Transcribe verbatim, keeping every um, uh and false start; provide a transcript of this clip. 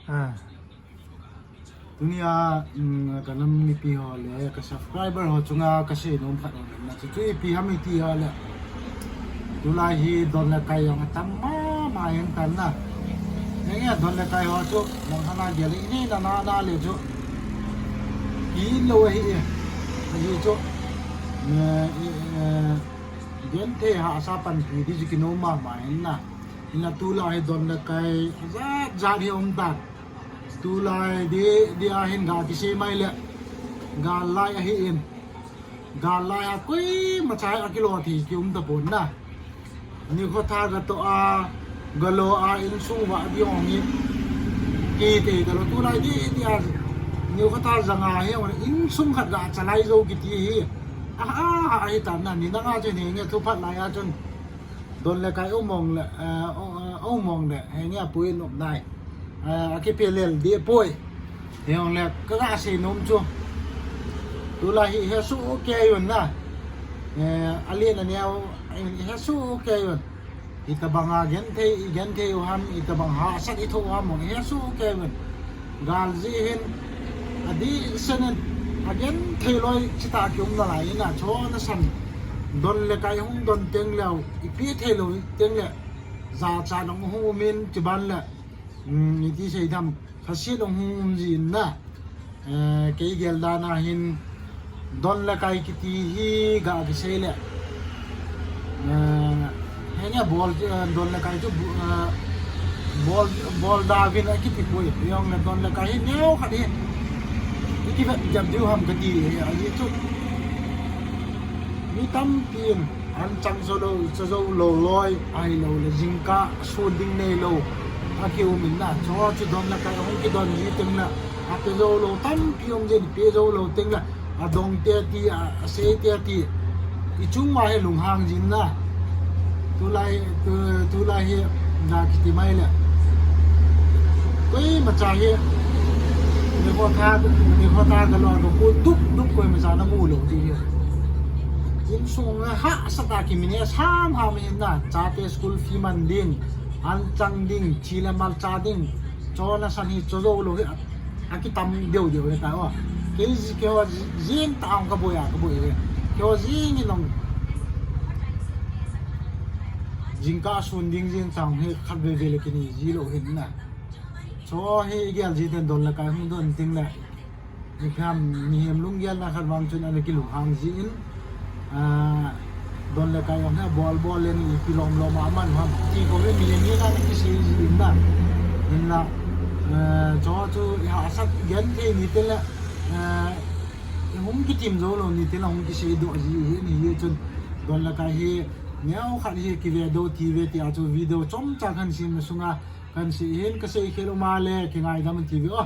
Ah. Tunia, um, ka nam mipi ho le, ka subscriber ho chunga ka seinom khat na chu, chu ipi ham iti ho le. Tulai hi don le kai jong atam mama jeng tan na. Henge don le kai ho chu, nang hana gel le, ini na na na le chu. Kilou ahi e. Ahi chu. Ne, i, eh, Genthei hahsa panpi di chu kinom mama jeng na. Ina tulai hi don le kai ajat jat hi um tan. Tulai di, di a hin ga kisei mai le. Gal lai ahi in. Gal lai a koima cha hi akilo thei kium tapon na. Nikho tha ga toh a, ga lo a, insung vah di jong hi. Kithei talou tulai di, di a. Nikho tha janga hi jong insung khat ga chalai jou kiti hi. A, a, a, ahi tan na, ni nanga chun henge thuphat lai a chun. Don le kai umong le, eh, u-, eh, umong le, henge apui nop nai. Eh, akipe lel di poi. Hijong le, ka ga seinom chu. Tulai hi hesoh kei un na. Eh, alen aneo, hesoh kei un. Itobang a genthei, i genthei u ham, itobang hahsat i thoh u ham, hesoh kei un. Gal jeh hin, adih sen in, agenthei loi chita kium nalai in a, chona san. Don le kai hung don teng leu, ipi thei lou teng le. Jachat nung hung um in, chuban le. Um, iti sei dam, khasit nung hung um jin na. Eh, kei gel dan a hin, don le kai kiti hi ga kisei le. Eh, henge bol, eh, don le kai chu, eh, bol, bol da vin akiti poi. Hijong le don le kai hi neo khat hi. Iti vet jam diu ham kati, eh, ahi chu. Mi tampin, an chang jou lou, cha jou lou loi, ahilou le jingkah, sun ding neilou. Akium in na, chu chu don le kai hung kidon ji teng na. Ape jou lou tampi um jin, pe jou lou teng le, adong te ti, a, asei te ti. I chung uva hi lunghang jin na. Tulai, tu, tulai hi, na kiti mai le. Koima cha hi, nikho tha, nikho tha ga lo, ga ko dup, dup koima cha namu lou ti hi. Insung a hahsat a kimin e, sam ham in na, chate school fee man ding, an chang ding, chi le mal cha ding, chona san hi, cho jou lou hi, Akitam deu deu le ta o. Kei ji, keiho jing tah a kaboi a, kaboi le. Keiho jing in ong. Jingkah sun ding jing chang hi khat veve le kini ji lou hin na. Chu hi i gel ji ten don le kai hung don teng le. Ipi ham mihem lunggel na khat vang chun ana kilunghang ji in. Ah, don le kai jong hi bol bol le ni ipi lom lom a man ham. Ti ko ve mi ni na ni kisei ji in na. In la, eh, chu chu i hahsat genthei ni teng le, eh, i hung kitim jou lou ni teng le hung kisei doh ji hi ni hi chun don le kai hi neo khat hi kive doh ti ve ti a chu video chomcha kan sem na sunga kan sei hin ka sei khel um a le kingaidam ti ve o.